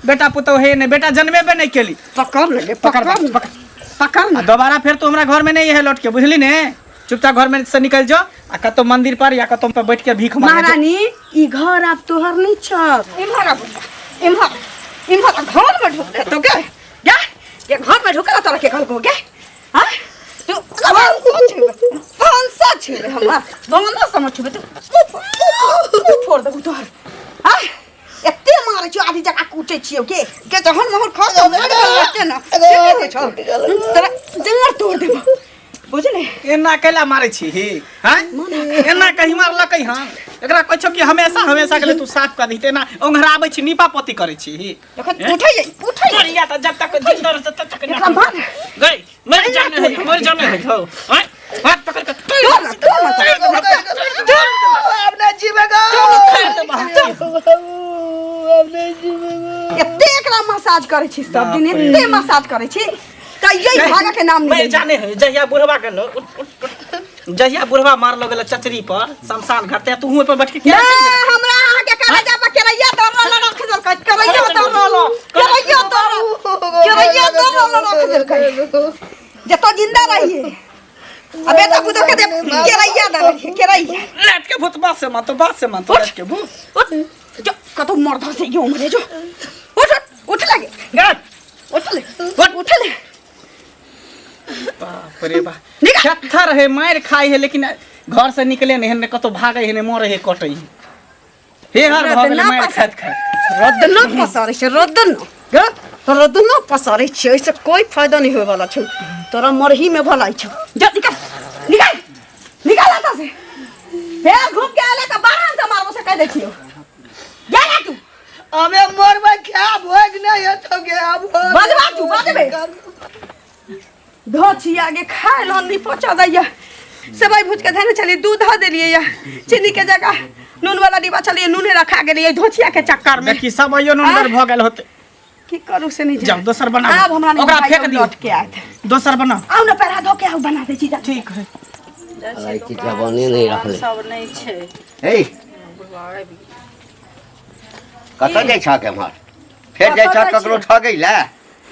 बेटा पुतोह हे नहीं, बेटा जन्मेबे नहीं केली। पकड़ ले, पकड़, पकड़ ले, पकड़। पकड़ आ ना। दोबारा फिर तू हमरा घर में नहीं है लौट के, बुझली ने? चुपचाप घर में से निकल जाओ आ कतौ मंदिर पर या कतौ पर बैठ के भीख मांगे जाओ। महारानी, ई घर आब तोहर नहीं छ। इम्हर आबू, इम्हर इम्हर, घर में ढुक दे तो के गे, ये घर में ढुकला तोरा के कहलको गे। हां तू कौन सा छेबे हमरा बंगला समझ छेबे तू? मुंह फोड़ देबू तोहर। हां एते मारै छियो, आधी जगह कूटै छियो के के जहन मोहर खा जाओ एते ना से की होइ छौ? तोरा जंगर तोड़ देबो, बुझले? एना कैला मारै छी ही हैं? एना कहीं मारलकै? हँ, एकरा कहै छौ कि हमेशा हमेशा के लिए तू साफ कर दही, एना ओंघराबै छी, नीपा पोती करै छी ही। जखन उठै उठै मरिया तऽ जब तक जिंदा रहतै तब तक एकरा मार। गई मर जाने है, मर जाने है हो। हैं, हाथ पकड़ के तोड़ ना, तोड़ ना, तोड़। अब नहीं जीवेगा, अब नहीं जीवेगा। एते एकरा मसाज करै छी सब दिन, एते मसाज करै छी तैयो ई भागऽ के नाम मर नहीं। जाने है जहिया बुढ़वा के लो उठ, उठ, उठ। जहिया बुढ़वा मार लगल चचरी पर शमशान घाट ते तू पर बैठ के केना चलि गेलै? हमरा अहाँ के कलेजा पर केरैया दर रख देलकै, केरैया दर, केरैया दर, केरैया दर रख देलकै। जतऽ जिंदा रहिए आ बेटा पुतोह के दे केरैया दर, केरैया। लाट के भूत, बात से मानतो, बात से मानतो, लाट के भूत। उठ जो, कतौ मर्द से यो मरे जो। उठ उठ, उठ लगे। गए। उठ ले, उठ ले। बाप रे बाप, निकाल। छत्थर है, मार खाई है, लेकिन घर से निकले नहीं है, ने कतौ भागे है, ने मरे है, कटे है, हे हर भऽ गेलै मारि खाइत खाइत। रदनो पसारै छै, रदनो गे, रदनो पसारै छै। एहिसँ कोइ फायदा नहि होयवला छौ, तोरा मरही में भलाई छौ। जा निकाल, निकाल, निकाल एतऽ से। फेर घूम के आले तऽ बाहर से मारबो से कहि दै छियौ। जा जा तू। अबे मरबै, खा भोग नहीं हेतौ गे अब। बजबा तू, बजबे। धोछी आगे खाए ला नहीं पहुंचा दैया। सेवई भूज के धने चलिए, दूध धऽ देलियै या चीनी के जगह नून वाला डिब्बा चलिए, नूने रखा गेलियै धोछिया के चक्कर में। देखी सब अइयो नूनगर भऽ गेल होते। की करू से नहीं। जाउ दोसर बनाउ। आब हमरा नहीं ओकरा भाई, फेंक हम दियौ। लौट के आयत। दोसर बनाउ। आउ ने, पैरा धो के आउ, बना दै छी जा। ठीक है। अरे कि जवानी नहीं रखले सब नहीं छै। हे, कतऽ जाइ छह एम्हर? फेर जाइ छह ककरो ठगै लए?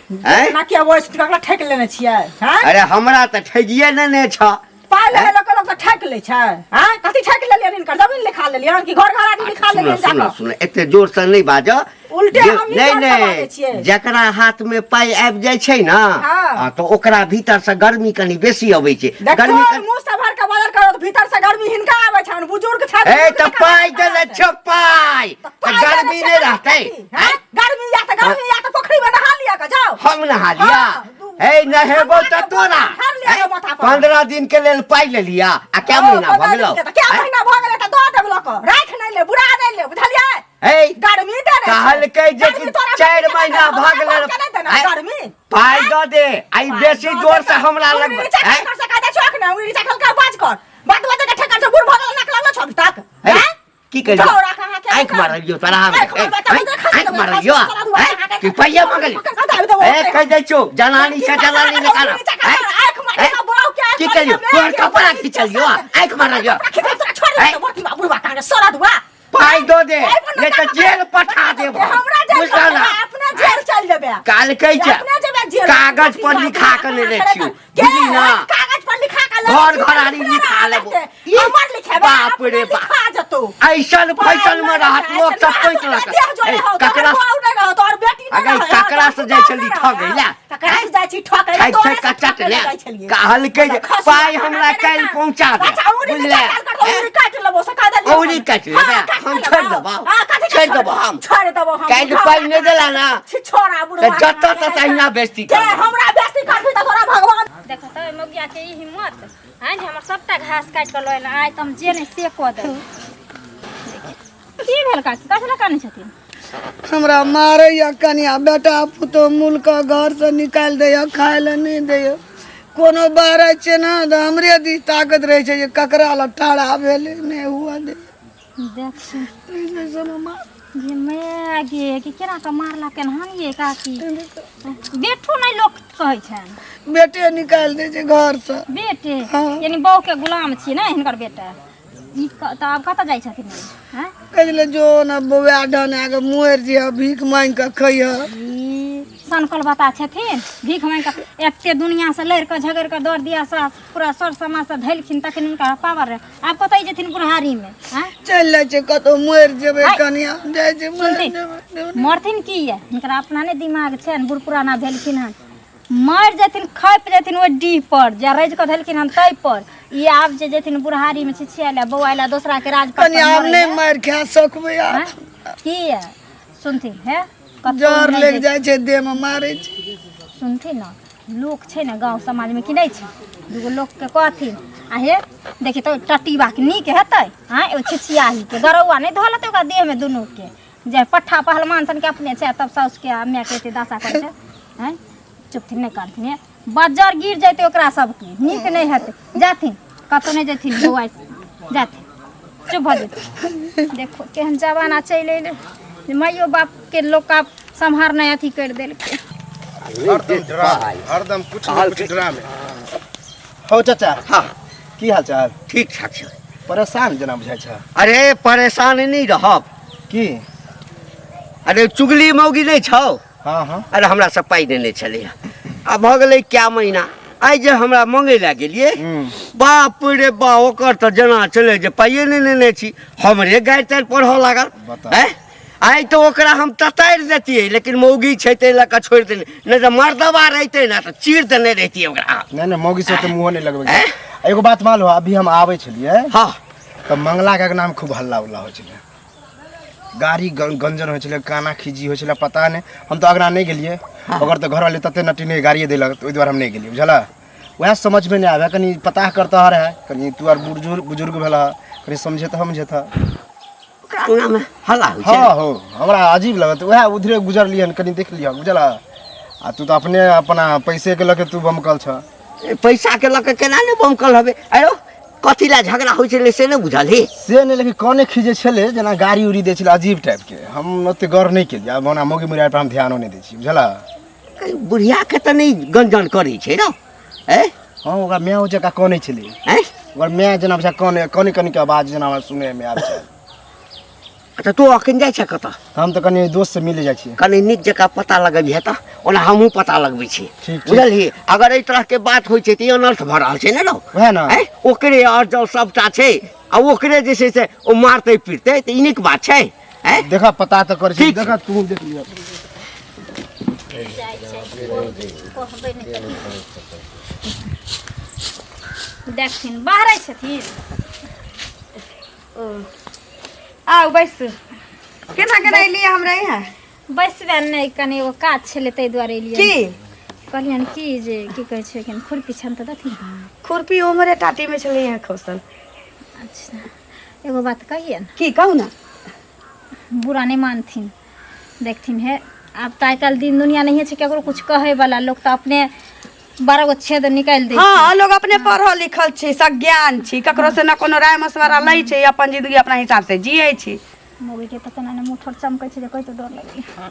आँय? ना किया वॉइस ककरा ठकि लेने छियै? हैं? अरे हमरा तऽ ठगिए नेने छह। पाइ ले लोक, लोक तऽ ठकि लै छै। हैं, कथी ठकि लेलियनि? हिनकर जमीन लिखा लेलियनि कि घर घर आदमी लिखा सुन लेलियनि? सुन जाकऽ सुन, एते जोर से नहि बाज। उल्टे हम नहि जोर से बाजै छियै। नहि, जकरा हाथ में पाइ आबि जाइ छै ने, हाँ। तऽ ओकरा भीतर से गर्मी कनी बेसी अबै छै। देखो गर्मी कनी मुँह से भर के बाजल करो तऽ भीतर से गर्मी हिनका आबै छनि, बुजुर्ग छथि। ए तऽ पाइ देने छौ पाइ, तऽ गर्मी नहि रहतै? हैं? गर्मी या तऽ गर्मी या तऽ पोखरी में नहा लिअ के जाउ। हम नहा लिया? हाँ, हे, नहेबो तऽ तोरा। धर लिअ गे माथा पर। 15 दिन के लेल पाइ लेलिया आ क्या ओ, महीना भऽ 15 गेलौ? दिन के तऽ क्या महीना भऽ गेलै तऽ दऽ देब लऽ कऽ, राखि नहि ले, बुरा नहि ले, बुझलियै? हे, गर्मी देने छै। कहलकै जे कि गर्मी तोरा 4 बेटी के महीना देने, भऽ गेलै। हमरा के नहि देने आँय? गर्मी। पाइ दऽ दे, आइ बेसी जोर से हमरा उंगली लगबै। नीचा आँय? कर से कह दे छौ ने, उंगली नीचा खलका बाज कर, बात बात के ठेकर से बूढ़ भऽ गेल, नाक लागल छौ अभी तक? हे, आँय? की कहियो? तोरा कहाँ के आँखि मारलियौ तोरा हम? आँखि मारबै तऽ आँखि उधर खसा आँखि देबै, मारलियौ? खसा देबै, आँय? अहाँके। कि पाइया मंगली? ए, कहि दै छौ, जनानी से जनानी निकाल। आँय? की कहियो? तोहर कपड़ा खिचलियौ, आँखि मारलियौ? पाइ दऽ दे, नहि तऽ जेल पठा देब हम। बुझल ने? अपने जेल चल जेबे। काल्हि छै अपने जेबे जेल। कागज पर लिखा के लेने छियौ, बुझली ना? कागज पर लिखा के घर घरारी लिखा लेबो। हमर लिखेबे? बाप रे बाप। लिखा जतो। ऐसन फैशन में रहत लोक सब पैंच लक। ए, ककरा अगर ककरा से जाइ छली ठगै ला? ककरा से जाइ छी ठगै ला? ठकि ठकि कऽ चट ले। कहलकै जे पाइ हमरा काल्हि पहुँचा दे, बुझले? काटि लेबो से कह देलियै। औरी काटि लेबै? हम छोड़ि देबौ, छोड़ि देबौ हम। छोड़ि देबौ हम। काल्हि पाइ नहि देला ना छोड़ा तऽ जतऽ ततऽ अहिना बेइज्जती के करबौ। हमरा बेइज्जती करबही तऽ तोरा भगवान देखो तऽ मौगिया के ई हिम्मत आँय जे हमर सबटा घास काटि कऽ लऽ एलै। आइ तऽ हम जे नहि से कऽ देब। की भेल काकी, कथी लए कानै छथिन? हमरा मारैया कनिया, बेटा पुतोह मूल के घर से निकालि दैया, खाय लए नहि दैया। कोनो बाहर छै ने तऽ हमरे दिस ताकत रहै छै जे ककरा लग ठाढ़ा भेलै, नहि हुआ दै। देख एहि सबमे मार गे माय गे, कि केना कऽ मारलकनि हन ये काकी? बेटो नहि लोक कहै छनि। बेटे निकालि दै छै घरसँ। बेटे? हाँ। यानी बहू के गुलाम छियै ने हिनकर बेटा ई। तऽ आब कतऽ जाइ छथिन ई? आँय? कहै छलै जो ने बौआ ढन आके मरि जइह भीख मांगि कऽ खइह। ई सनकल बता छथिन भीख मांगि कऽ एते दुनिया से लड़ि कऽ झगड़ि कऽ दर दिया से पूरा सर समाज से धैलखिन तखन हुनका पावर रहे। आब कतऽ जेथिन बुढ़ारी में आँय? चलि जाइ छै कतहु मरि जेबै आइ। कनिया जाइ छै मरि सुनथिन जेबै। मरथिन की ये हुनकर अपना नहि दिमाग छनि बूढ़ पुराना भेलखिन हन मरि जेथिन खपि जेथिन ओहि डीह पर जे रजि कऽ धलखिन हन ताहि पर ई आब जे जेथिन बुढ़ारीमे छिछियाए लए बौआए लए दोसराके राज पर कनिया आब नहि मारि खा सकबै आब। आँय? की ये सुनथिन हे कतौ जर नहि लागि जाइ छै देहमे मारै छै। सुनथिन ने लोक छै ने गाँव समाजमे कि नहि छै दूगो लोकके कहथिन आ हे देखी तऽ टटीबाके नीक हेतै आँय ओ छिछियाहीके गरौआ नहि धऽ लेतै ओकरा देहमे दुनूके जे पट्ठा पहलवान सनके अपने छै तब साउसके आ मायके एते दशा करै छै आँय चुपथिन नहि करथिन हे बज्जर गिर जेतै ओकरा सबके नीक नहि हेतै जाथिन कतहु नहि जेथिन बौआ जाथिन चुप भऽ जेथिन। देखो केहन जमाना चलि एलै जे माइयो बापके लोक आब सम्हारनाइ अथी करि देलकै। हरदम ड्रामा, हरदम कुछ न कुछ ड्रामे। हो चाचा। हाँ। की हाल चाल? ठीक ठाक छै। परेशान जेना बुझाइ छै। अरे परेशान नहि रहब। की? अरे चुगली मौगी नहि छौ? हाँ हाँ। अरे हमरा से पाइ देने छलै आ भऽ गेलै क्या महीना आइ जे हमरा मंगै लए गेलियै बाप रे बा ओकर तऽ जेना छलै जे पाइए नहि लेने छी हमरे गारि तारि पढ़ऽ लागल। बताउ। आँय आइ तऽ ओकरा हम ततारि देतियै लेकिन मौगी छै ताहि लऽ कऽ छोड़ि देने नहि तऽ मर्दबा रहितै ने तऽ चीर देने रहितियै ओकरा। नहि नहि मौगी से तऽ मुँहो नहि लगबै। आँय? एगो बात मालूम अभी हम आबै छलियै। हाँ। तऽ मंगला के नाम खूब हल्ला उल्ला होइ छलै गाड़ी गंजन होइ छलै काना खीजी होइ छलै पता नहि हम तऽ अगना नहि गेलियै। ओकर तऽ घरवाली तते नटी नहि गाड़िए देलक ओहि दुआरे हम नहि गेलियै बुझलऽ। वएह समझमे नहि आबै कनि पता करतह रहै कनि तू आर बुजुर्ग बुजुर्ग भेलह कनि समझेतह समझेतह। ओकरा अंगनामे हल्ला होइ छै। हाँ हो हमरा अजीब लगत वएह उधरे गुजरलियै हन कनि देख लिअ बुझलऽ। आ तू तऽ अपने अपना पैसे के लऽ के तू बमकल छह। पैसा के लऽ के केना नहि बमकल हबे? आयो कथी लए झगड़ा होइ छलै से नहि बुझलही? से नहि लेकिन कने खीजै छलै जेना गाड़ी उड़ी दै छलै अजीब टाइपके हम ओते गौर नहि केलियै आब ओना मौगी मुरिया पर हम ध्यानो नहि दै छियै बुझलऽ। बुढ़िया के तऽ नहि गंजन करै छै ने? ए हाँ ओकरा माय जकाँ कनै छलै। आँय? ओकर माय जेना बुझा कने कने कने के आवाज जेना हमरा सुनैमे आबै छै। अच्छा तू अखन जाइ छह कतऽ? हम तऽ कनि दोस्त से मिले जाइ छियै। कनि नीक जकाँ पता लगबिहे तऽ ओना हमहूँ पता लगबै छी। ठीक, ठीक। बुझलही अगर एहि तरहके बात होइ छै तऽ ई अनर्थ भऽ रहल छै ने रौ? वएह ने। आँय? ओकरे अर्जल सबटा छै आ ओकरे जे छै से ओ मारतै पीटतै तऽ ई नीक बात छै? आँय? देखऽ पता तऽ करै छी ठीक छै। देखऽ तू देख लिअ। कहबै नहि देखथिन बाहरै छथिन। ओ आउ बैसू। केना केना एलियै हमरा यहाँ? बैसबे नहि कनि एगो काज छलै ताहि दुआरे एलियै। की? कहलियनि की जे की कहै छै कनि खुरपी छनि तऽ देथिन। खुरपी उम्हरे टाटीमे छलै यहाँ खसल। अच्छा एगो बात कहियनि? की कहू ने। बुरा नहि मानथिन देखथिन हे आब तऽ आइ काल्हि दिन दुनिया नहिए छै ककरो कुछ कहै वाला लोक तऽ अपने 12 गो छेद निकालि दै छै। हाँ लोग अपने पढ़ल लिखल छै सज्ञान छै ककरो से न कोनो राय मशवरा लै छै अपन जिंदगी अपना हिसाब से जियै छै। मौगीके तऽ तेना ने मुँह ठोर चमकै छै जे कहितो डर लगैए।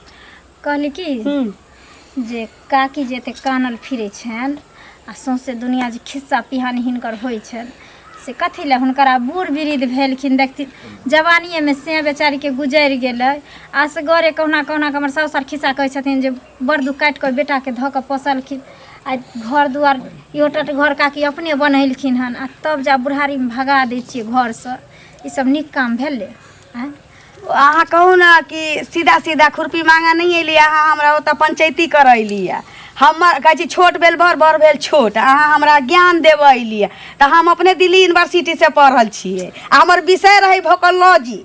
कहली की जे काकी जे एते कानल फिरै छनि आ सौंसे दुनिया जे खिस्सा पिहानी हिनकर होइ छनि से कथी लए हुनकर आब बूढ़ वृद्ध भेलखिन देखथिन जवानिएमे से बेचारीके गुजरि गेलै असगरे कहुना कहुना कऽ हमर साउस आर खिस्सा कहै छथिन जे बड़ दुख काटि कऽ बेटाके धऽ कऽ पोसलखिन आ घर दुआर इहो टट घर काकी अपने बनेलखिन हन आ तब जा बुढ़ारीमे भगा दै छियै घरसँ ई सब नीक काम भेलै आँय? अहाँ कहू ने कि सीधा सीधा खुरपी मांगे नहीं अयली अहाँ हमरा ओतऽ पंचैती करऽ अयली हमर कहै छी छोट भेल बड़ बड़ भेल छोट अहाँ हमरा ज्ञान देबऽ अयली तऽ हम अपने दिल्ली यूनिवर्सिटीसँ पढ़ल छियै आ हमर विषय रहै भोकोलॉजी।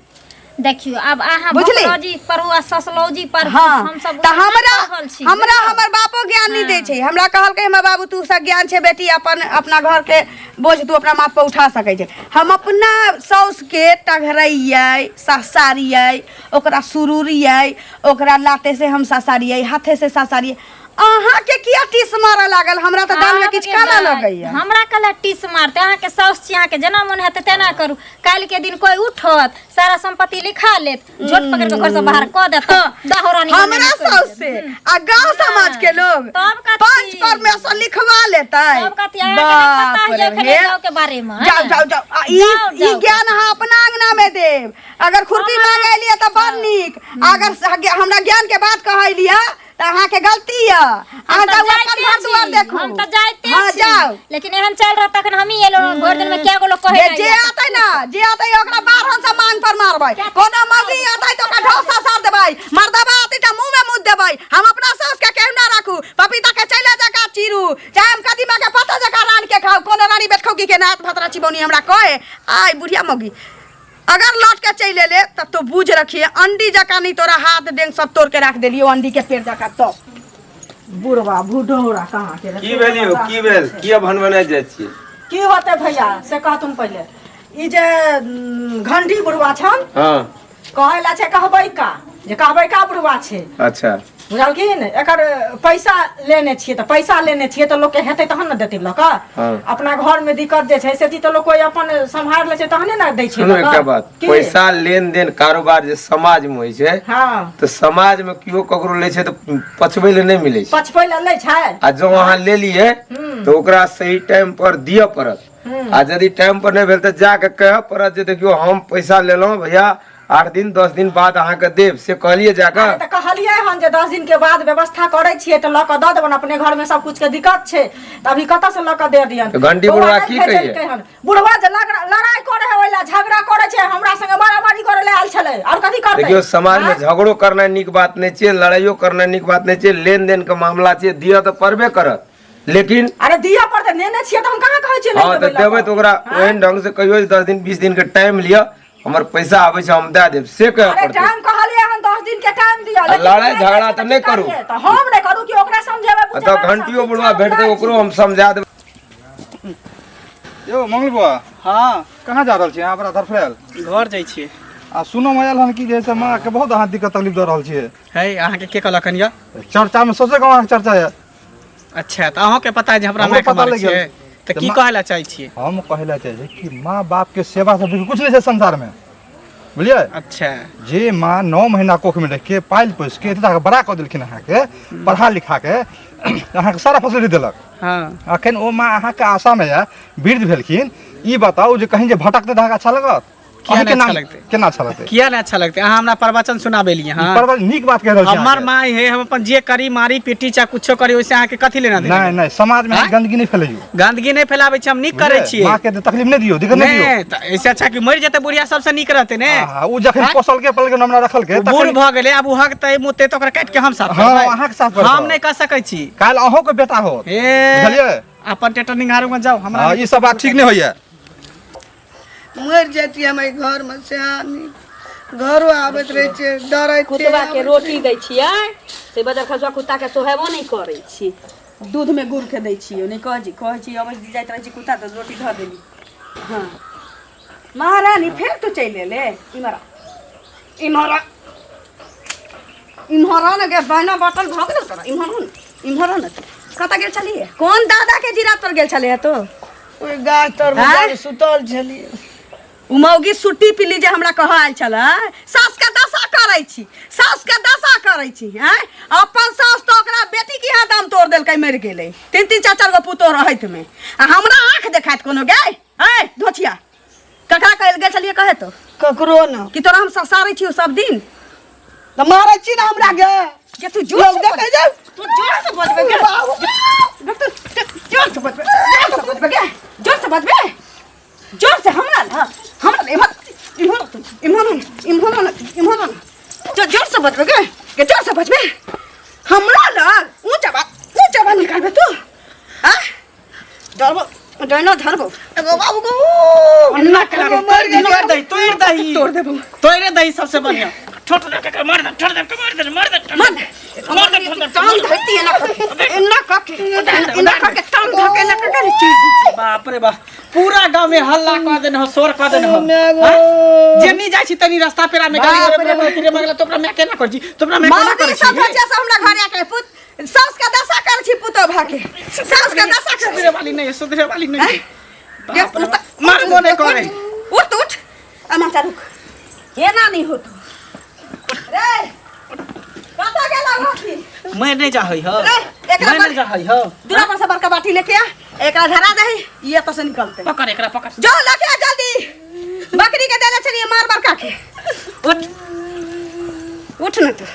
देखियौ आब अहाँ बुझली? भोकोलॉजी पढ़ू आ सोशलॉजी पढ़ू। हाँ, हमसब तऽ हमरा पढ़ल छी, हमरा बुझलहुँ? हमर बापो ज्ञान नहि दै छै। हमरा कहलकै हमर बाबू तू सब ज्ञान छै बेटी अपन अपना घरके बोझ तू अपना माथ पर उठा सकै छै। हम अपना साउसके टघरैयै ससारियै ओकरा सुरुरियै ओकरा लाते से हम ससारियै हाथे से ससारियै। अहाँ के किया टीस मारऽ लागल? हमरा तऽ दाल में किछु काला लगैया। हमरा कला टीस मारते? अहाँके साउस छी, अहाँके जेना मन हेतै तेना करू। काल्हि के दिन कोई उठत, सारा संपत्ति लिखा लेत, झोट पकड़ के घर से बाहर कऽ देत। दाहोरानी हमरा साउस से आ गांव समाज के लोग तब कथी? पंच परमेश्वर लिखवा लेतै। तब कथी? अहाँके नहि पता बाप है रे एखन हे। गाँव के बारे में, है जाओ ने? जाओ जाओ। आ ई जाओ, ई जाओ। ज्ञान अहाँ अपना अंगना में देब। अगर खुरपी मांगे लिए तऽ बड़ नीक, अगर हमरा ज्ञान के बात कहै लिए तऽ अहाँके गलती यऽ। अहाँ हम तऽ जाउ अपन जाइते घर दुआर छी, देखू। हम तऽ जाइते हाँ, छी। जाउ। लेकिन एहन चल रहा तखन हमही एलहुँ, भरि दिन में क्या गो लोग कहै जे जे आतै ना, जे आतै ओकरा बारहन से मांग पर मारबै। कोनो मौगी आतै तऽ ओकरा ढोसा सार देबै, मर्दबा आतै तऽ मुंह में मुँह देबै। हम अपना सास के केहू ना राखू, पपीता के चैला जकाँ चीरू, चाहे हम कदीमा के पत्ता जकाँ रान के खाउ, कोनो रानी बेटखौकी के नात भतरा चिबौनी हमरा कहे। आइ बुढ़िया मौगी अगर लौट के चलि एले तब तो बुझ रखिए अंडी जकाँ नहीं तोरा हाथ डेंग सब तोड़ के राख देलियो अंडी के पेड़ जकाँ। तो बुढ़वा भूडौरा कहाँ के की भेल यौ? की भेल? किया भनभनाइत जाइ छियै? की होतै भैया से कहतुन पहिले। ई जे घंटी बुढ़वा छन, हँ, कहै ला छै कहबै का, जे कहबै का बुढ़वा छै। अच्छा। बुझलखिन? एकर पैसा लेने छियै तऽ पैसा लेने छियै तऽ लोकके हेतै तहन ने देतै लऽ कऽ। हँ। अपना घरमे दिक्कत जे छै से चीज तऽ लोक कोइ अपन सम्हारि लै छै तहने ने दै छै सुनू लऽ कऽ। एकटा बात। की? पैसा लेन देन कारोबार जे समाज में होइ छै, हँ, तऽ समाज में केओ ककरो लै छै तऽ पचबै लए नहि मिलै छै। पचपै लए लै छै। आ जँ अहाँ ले लिए तऽ ओकरा सही टाइम पर दिअ पड़त, आ यदि टाइम पर नहि भेल तऽ जाके कहऽ पड़त जे देखियौ हम पैसा लेलहुँ भैया, 8 दिन 10 दिन बाद अहाँके देब, से कहलियै जाकऽ? अरे तऽ कहलियै हन जे 10 दिन के बाद व्यवस्था करै छियै तऽ लऽ कऽ दऽ देबनि, अपने घरमे सब कुछ के दिक्कत छै तऽ अभी कतऽ से लऽ कऽ दे दियनि? तऽ घंटी बौआ बुढ़वा नहि की कहैये? भेजलकै हन। बुढ़वा जे लड़ाइ करै है, ओहि लए झगड़ा करै छै, हमरा संगे मारामारी करै लए आयल छलै, आओर कथी करतै? देखियौ समाज में झगड़ो करनाइ नीक बात नहि छै, लड़ाइयो करनाइ नीक बात नहि छै। लेन देन के मामला छै, दिअ तऽ पड़बे करत, लेकिन अरे दिअ पड़तै, नेने छियै तऽ हम कहाँ कहै छियै नहि हँ, तऽ देबै लऽ देबै कऽ। तऽ ओकरा ओहन ढंग से कहियौ जे 10 दिन 20 दिन के टाइम लिअ, हमर पैसा आबै छै हम दए देब, से कहऽ अरे पड़तै। टाइम कहलियै हन 10 दिन के टाइम दिअ, लेकिन लड़ाइ नहि झगड़ा दै छै तऽ नहि की करू। करियै? तऽ हम नहि करू कि ओकरा समझेबै आ बुझेबै? तऽ घंटियो बुढ़वा भेटतै ओकरो हम समझा देबै। यौ मंगल बुआ। हाँ। कहाँ जा रहल छी अहाँ बड़ा धरफड़ायल? घर जाइ छियै। आ सुनऽ मे आयल हन कि जे से माँ के बहुत अहाँ दिक्कत तकलीफ दऽ रहल छियै। है, अहाँके के कहलक हन यऽ? चर्चा मे सौंसे गाँव अहाँके चर्चा यऽ। अच्छा, तऽ अहाँके पता है जे हमरा हमरो मायके पता मारै लागि गेल। छियै तऽ तऽ की कहै लए चाहै छियै? हम कहै लए चाहै छी कि माँ बाप के सेवा से बेसी कुछ नहि छै संसार मे, बुझलियै? अच्छा। जे माँ 9 महीना कोख में रख के पालि पोसि के एतेक बड़ा कऽ देलखिन अहाँके, पढ़ा लिखा के अहाँके सारा फैसिलिटी देलक। हाँ। अखन ओ माँ अहाँके आशा में यऽ वृद्ध भेलखिन, ई बताउ जे कहीं जे भटकतै तऽ अहाँके अच्छा लगत? किया अहींके नहि अच्छा नाम लगतै? केना अच्छा लगतै? किया नहि अच्छा लगतै? अहाँ हमरा प्रवचन सुनाबेलियै हँ। प्रवचन नीक बात कहि रहल छी हमर अहाँके। माय है, हम अपन जे करी मारी पीटी चाहे कुछो करी, ओहिसे अहाँके कथी लेना देना? नहि नहि, समाज में आँय? गंदगी नहि फैलैयौ। गंदगी नहि फैलाबै छी हम, नीक करै छियै। माँ के तकलीफ नहि दियौ, दिक्कत नहि दियौ। नहि तऽ ऐसे अच्छा कि मरि जेतै बुढ़िया सबसे नीक रहतै ने। आहा, ओ जखन आँय? पोसलकै पलकै हमरा रखलकै, ओ बूढ़ तखन भऽ गेलै, आब ओ हगतै मुतै तऽ ओकरा काटि के हम साफ हँ, करबै। अहाँके साफ करबै। हम नहि कऽ सकै छी। काल्हि अहूँके बेटा होत, ए बुझलियै? अपन टेटर निंघारू में जाउ हमरा। हँ, ई सब बात ठीक नहि होइया। मरि जैतियै हम एहि घरमे सएह नीक। घरो आबैत रहै छियै डरैत छियै। कुतवा के रोटी दै छियै से बजर खसुआ कुत्ता के सोहेबो नहि करै छी, दूधमे गुड़ के दै छियै। नहि कहै छी, कहै छी अबै जाइत रहै छी कुत्ता तऽ रोटी धऽ देली। हँ महारानी, फेर तू चलि एले? इम्हर आ, इम्हर आ, इम्हर आ ने गे, बहना बटल भऽ गेलौ तोरा। इम्हर आ ने, इम्हर आ ने। कतऽ गेल छलियै? कोन दादा के जिरात पर गेल छलियै तू? ओहि गाछ तरमे आँय? जाके सुतल छलियै। उ मौगी सुट्टी पीली जे हमरा कहऽ आयल छलै, सासके दशा करै छी, सासके दशा करै छी। आँय, अपन सास तऽ ओकरा बेटी के यहाँ दाम तोड़ देलकै, मरि गेलै, 3 3 4 4 गो पुतोह रहैत में, आ हमरा आँख देखायत कोनो गे? आँय धोछिया, ककरा कहल गेल छलियै कहे तो? ककरो न। कि तोरा हम ससारै छियौ सब दिन? तऽ मारै छी ने हमरा गे। गे तू जोर लोग से देखै बज, जाउ। तू जोर से बजबे गे। गे तू जोर से बजबे, जोर से बजबे गे, जोर से बजबे, जोर से हमरा ल, हमरा ल, इम्हर इम्हर तू, इम्हर आन, इम्हर आन, इम्हर आन। जो जोर से बजबे गे, गे जोर से बजबे हमरा लग, ऊँचा बात, ऊँचा बात निकालबे तू। आ डरबो डरना धरबो एगो बाबू गो। अन्ना करा एगो मरि गेल। तोड़ दही, तोड़ दही, तोड़ देबो, तोड़े दही सबसे बढ़िया। छोड़ दे के मार दे, छोड़ दे के मार दे, मार दे, मार दे, मार दे, छोड़ दे, टांग धरती एना कर, एना कर के, एना कर के टांग धर के एना कर के चीर दै छी। बाप रे बाप, पूरा गांव में हल्ला कऽ देने हो, शोर कऽ देने हो। My go. हाँ? जे नहीं जाइ छी तनी रास्ता पेरा में गाली रे रे रे मांगला, तो ओकरा मैं केना करै छी, तो ओकरा मैं केना मौगी करै सब छी? बच्चा सब हमरा घर आके पुत सास के दशा वाली नहीं है, सुधरे वाली नहीं है। गे, बाप रे बाप, मारबो नहीं करे। उठ उठ अमाचा रुक एना नहीं होतो रे कतऽ गेला अथी मैं नहीं चाहै हो, रे, एकरा मैं नहीं चाहै हो। दूरा पर से बड़का बाटी लेके आ, एकरा धरा दही, ई एतऽ से निकलते। पकड़ एकरा, पकड़। जो लेके आ जल्दी, बकरी के देले छलियै मार बड़का के। उठ उठ न तू।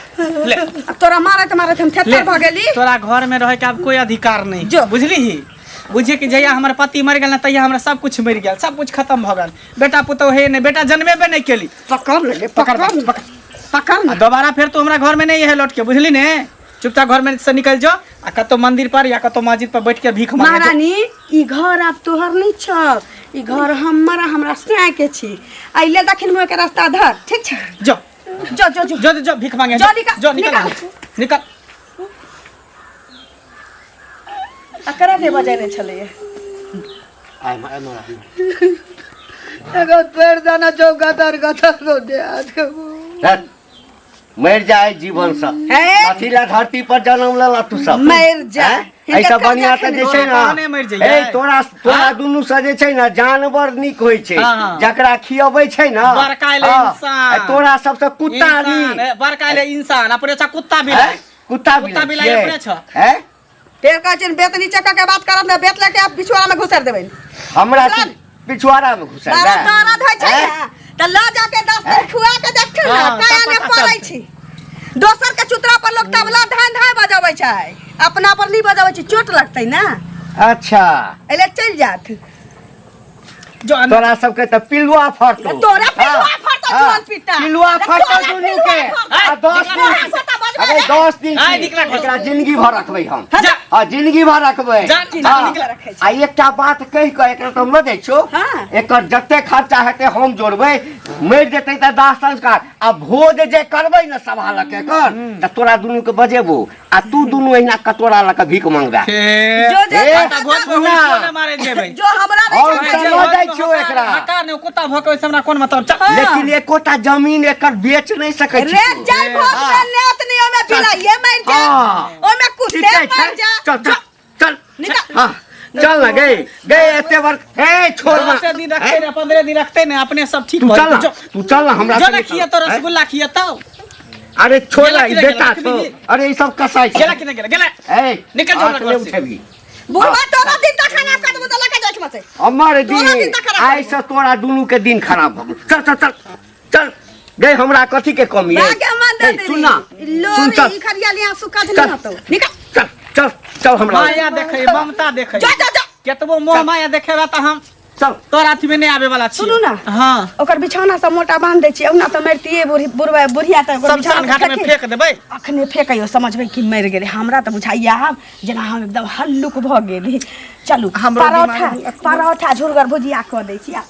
ले। अब तोरा मारैत मारैत हम ले, थेथर भऽ गेली। तोरा घर में रहे के आब कोई अधिकार नहीं। जो। बुझली ही, बुझे कि जहिया हमर पति मर गेल ना तहिया हमरा सब कुछ मरि गेल, सब कुछ खत्म भऽ गेल। बेटा पुतोह हे नहीं, बेटा जन्मेबे नहीं केली। पकड़ ले, पकड़, पकड़, पकड़, पकड़ आ दोबारा फेर तू हमरा घर में नहीं है लौट के, बुझली ने? चुपचाप घर में से निकल जाओ आ कतौ मंदिर पर या कतौ मस्जिद पर बैठ के भीख मांगे जाओ। महारानी, ई घर आब तोहर नहीं छ, ई घर हमर आ हमरा साय के छी। अइले दखिन मुँह के रास्ता धर, ठीक छै? जो। जो, जो, जो। जो, जो, भीख मांगे जो, जो। निकल, जो, निकल, निकल। निकल। एकरा के बजेने छलैया? एगो पेड़ दाना छौ गदर गदर रो दे हाथ के। मरि जाए जीवन से। हे? अथी ला धरती पर जन्म लेला तू सब। मरि जा। हैं? हिनकर ऐसा बढ़िया कर्जा तऽ जे छै ना, तोरा कहने मरि जइयै। ए, तोरा तोरा हाँ? दुनू से जे छै ना जानवर नीक होइ छै। हाँ, हाँ। जकरा खियबै छै ना, बड़का एलै हाँ, इंसान। ए, तोरा सबसे कुत्ता इंसान, नीक। ए, बड़का एलै इंसान, अपने छा कुत्ता बिलाइ। हैं? कुत्ता कुत्ता बिलाइ बिलाइ छियै? अपने छौ। हैं? फेर कहै छियनि बेत नीचे कऽ के बात करब ने, बेत लऽ के आब पिछुआरा में घुसैर देबनि। हमरा चल। पिछुआरा में घुसैर बारह दे। दर्द होइ छै हैं? ने, तऽ लऽ जाके 10 दिन खुआ के देखथिन ने, हाँ, काया तब नहि पता पड़ै चलतै। छी। दोसर के चुतरा पर लोग तबला धाय धाय बजबै छै, अपना पर नहि बजबै छै, चोट लगतै ने। अच्छा। एले चलि जात। जो अंदर- तोरा सबके तऽ पिलुआ फड़तौ। तोरा पिलुआ हाँ, फड़तौ, हाँ, जुआन पिट्टा। पिलुआ तोरा फड़तौ दुनू पिलुआ के। फड़तौ। आ 10 निकला दिन घर से तऽ बजबै अरे ने। 10 दिन आइ की? निकला घर से। एकरा जिंदगी भर रखबै हम। जा। हाँ, जिंदगी भर रखबै। जा, जा, हाँ। निकला रखै छी। आ एकटा बात कहि कऽ एकरा तऽ हम लऽ जाइ छियौ। हाँ। एकर जते खर्चा हेतै हम जोड़बै, मरि जेतै तऽ दाह संस्कार आ भोज जे करबै ने सभा लऽ के एकर, तऽ तोरा दुनू के बजेबो आ तू दुनू अहिना कटोरा लऽ के भीख मंगबे। हे। जो जो ए, हमरा भोज में सुना। हुलकी ने मारे जेबै। जो हमरा नहि हम छै, तऽ लऽ जाइ छियौ एकरा। हकार ने कुत्ता भऽ के ओहिसँ हमरा कोन मतलब? चल। लेकिन एकोटा जमीन एकर बेच नहि सकै छी रे तू। जाय भोज हाँ। में लेत नहीं, ओमे बिलाइए मरि जा, हाँ। ओमे कुत्ते ठीके छै। मरि जा। चल, चल, चल। निकल। हाँ, चल ना, गई, गई, एते बार, ए, छोड़ ना। 10 दिन रखते ने, 15 दिन रखते ने, अपने सब ठीक तू भऽ चल ना, जेतौ। जो। तू चल ना, हमरा जो संगे ने चल। खियतौ, रसगुल्ला खियतौ। अरे छोड़ गेला ना, कि ई नहि बेटा गेला? छौ। अरे ई सब कसाई छै। गेला कि नहि गेला? गेला। ए, निकल जाओ हाथ हमरा नहि घर से। उठेबही। बुढ़वा तोरा दिन तक खराब कर देबो तऽ लऽ के जाइ छी से। हमर तोरा दिन, दिन तक खराब आइ से तोरा दुनू के दिन खराब भऽ गेल। चल, चल, चल, चल। गई, हमरा कथी के कमी है? भाग्य मन दे ए, सुन ना, देली। सुन, लोरी चल। ई खरियाली आंसू काज चल। नहीं होतो। निकल। चल, चल, चल हमरा। माया देखै, ममता देखै। जा, जा, जा। केतबो मोह माया देखेबा तऽ हम चल। तोरा अथी में नहीं आबे वाला छी। सुनू ना। हाँ। ओकर बिछौना सब मोटा बांध दै छी, ओना तऽ मरितिए बूढ़ी, बुढ़वा, बुढ़िया तऽ ओकर शमशान बिछौना घाट में फेंके। फेंक देबै। अखने फेंकैयो, समझबै कि मरि गेलै। हमरा तऽ बुझाइया आब जेना हम एकदम हल्लुक भऽ गेली। चलू, हमरो परोठा, दिमाग में परोठा झुरगर भुजिया कऽ दै छी आब।